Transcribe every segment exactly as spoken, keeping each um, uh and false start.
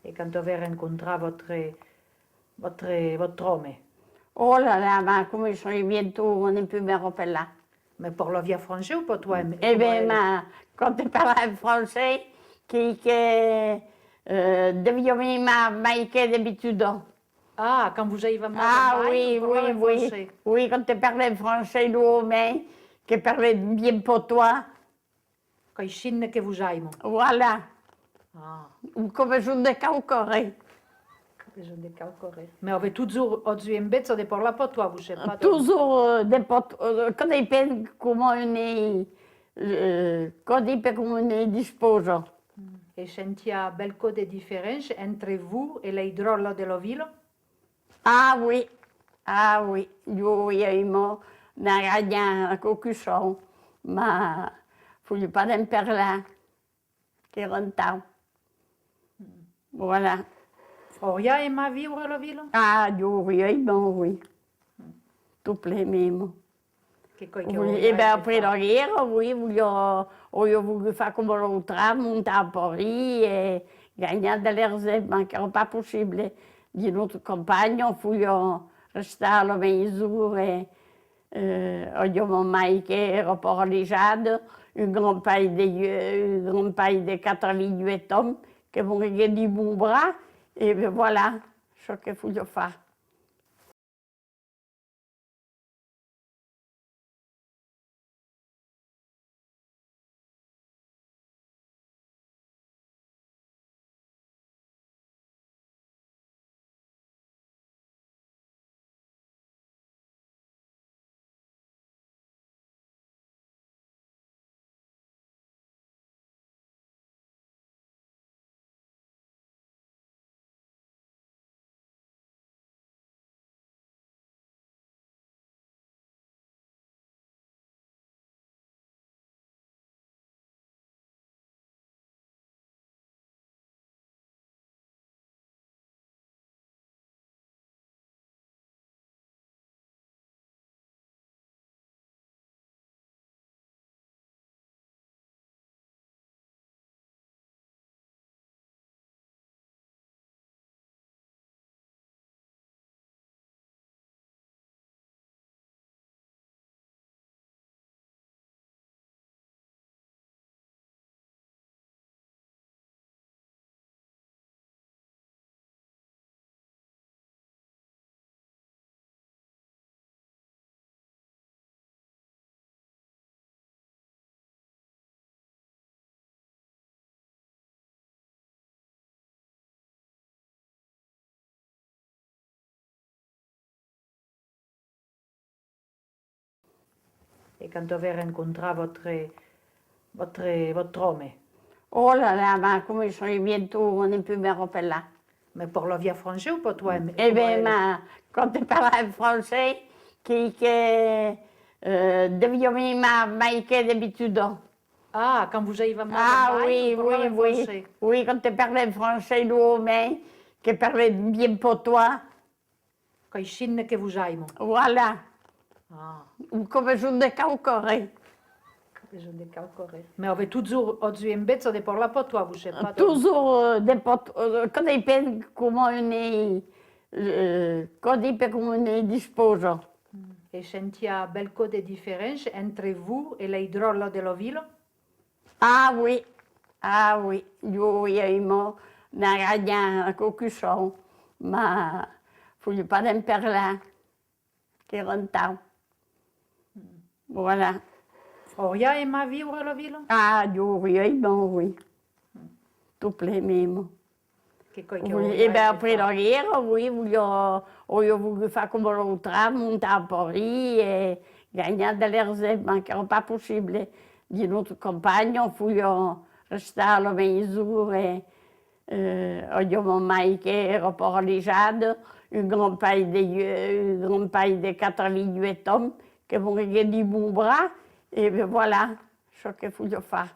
E quand avètz rencontrat vòstre, vòstre, vòstre òme? Oh là là, ma, comme je serai bientôt, on ne peut me rappeler. Mès parlaviatz francés o patois? Eh ben, ma, quand te parles français, que, que, euh, deviá mimar mai que d'abitude. Ah, quand vous avez mal au mal, vous parlez français. Oui, quand te parles français, lo mai, que parles bien patois. Qu'es signe que vos aiman. Voilà. Ah. Qu'an besonh de quauqua ren. Qu'an besonh de quauqua ren. Mès avètz totjorn agut enveja de parlar patois, vos, se pas? Totjorn, euh, de patois, euh, que depend coma un, euh, que depend coma un dispausa. E sentiatz bèlcòp de diferéncia entre vos e lei dròllas de la vila? Ah oui, ah oui, jo i ai mo n'aganha quauqua son, ma foliá pas d'en parlar, qu'èra entau. Voilà. Auriatz aimat viure a la vila? Ah, jo auriá aimat, oui. Tot plen mèma. Oui, e ben, après la guèrra, oui, voliá, auriá volgut far coma l'autra, montar a París e ganhar de l'argent, ma qu'èra pas possible. Dins nòstra campanha, foliá restar a la maison e, euh, aviá ma mai qu'èra paralisada, un grand-paire de, un grand-paire de quatre-vingt-huit ans que moriguèt dins mon braç, e ben voilà, çò que foliá far. E quand avètz rencontrat vòstre, vòstre, vòstre òme? Oh là là, ma, comme je serai bientôt, on ne peut me rappeler. Mès parlaviatz francés o patois? Eh ben, ma, quand te parles français, que, que, euh, deviá mimar mai que d'abitude. Ah, quand vous avez mal au mal, vous parlez français. Oui, quand te parles français, lo mai, que parles bien patois. Qu'es signe que vos aiman. Voilà. Ah. Qu'an besonh de quauqua ren. Qu'an besonh de quauqua ren. Mès avètz totjorn agut enveja de parlar patois, vos, se pas? Totjorn, euh, de patois, euh, que depend coma un, euh, que depend coma un dispausa. E sentiatz bèlcòp de diferéncia entre vos e lei dròllas de la vila? Ah oui, ah oui, jo i ai mo n'aganha quauqua son, ma foliá pas d'en parlar, qu'èra entau. Voilà. Auriatz aimat viure a la vila? Ah, jo auriá aimat, oui. Tot plen mèma. Oui, e ben, après la guèrra, oui, voliá, auriá volgut far coma l'autra, montar a París e ganhar de l'argent, ma qu'èra pas possible. Dins nòstra campanha, foliá restar a la maison e, euh, aviá ma mai qu'èra paralisada, un grand-paire de, un grand-paire de quatre-vingt-huit ans que moriguèt dins mon braç, e ben voilà, çò que foliá far.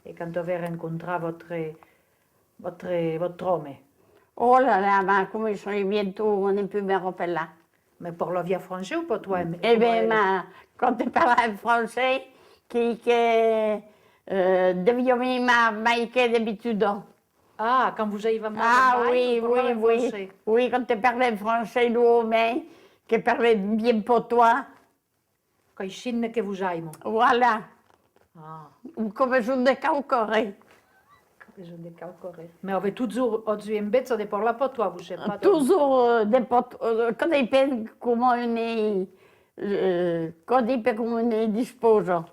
E quand avètz rencontrat vòstre, vòstre, vòstre òme? Oh là là, ma, començarai bientôt a ne plus me rapelar. Mas parlaviá francés o patois? E ben, ma, quand parlava francés, que, que, eh, deviá mimar mai que d'abituda. Ah, quand vos aviatz mal de mai, parlava francés? Oui, quand te parle en français, lo mai, que parle bien patois. Qu'es signe que vos aima. Voilà. Ah. Qu'as besonh de quauqua ren. Qu'as besonh de quauqua ren. Mas avètz totjorn agut enveja de parlar patois, vos, se pas? Totjorn, eh, de patois, eh, que depend coma un es, eh, que depend coma un es dispausa.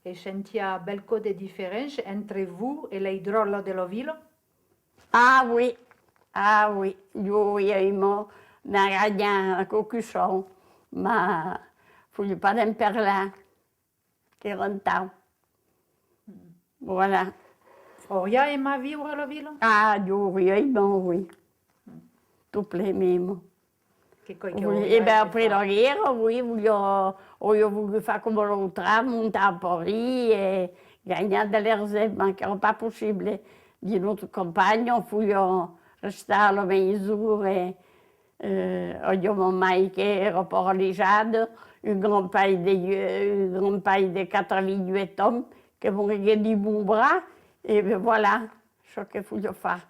E sentiatz bèlcòp de diferéncia entre vos e lei dròllas de la vila? Ah oui, ah oui, jo i aima anar ganhar quauqua còp, mas foliá pas ne'n parlar, qu'èra entau. Voilà. Auriatz aimat viure a la vila? Ah, jo auriá aimat, oui. Tot plen mème. Que quò que... Oui, e ben, après la guèrra, oui, voliá, auriá volgut far coma l'autra, montar a París e ganhar de l'argent, mas qu'èra pas possible. Dins nòstra campanha, foliá restar a la maison e, eh, aviá ma mai qu'èra paralisada, un grand-paire de, un grand-paire de quatre-vingt-huit ans que moriguèt dins mon braç, e ben voilà, çò que foliá far.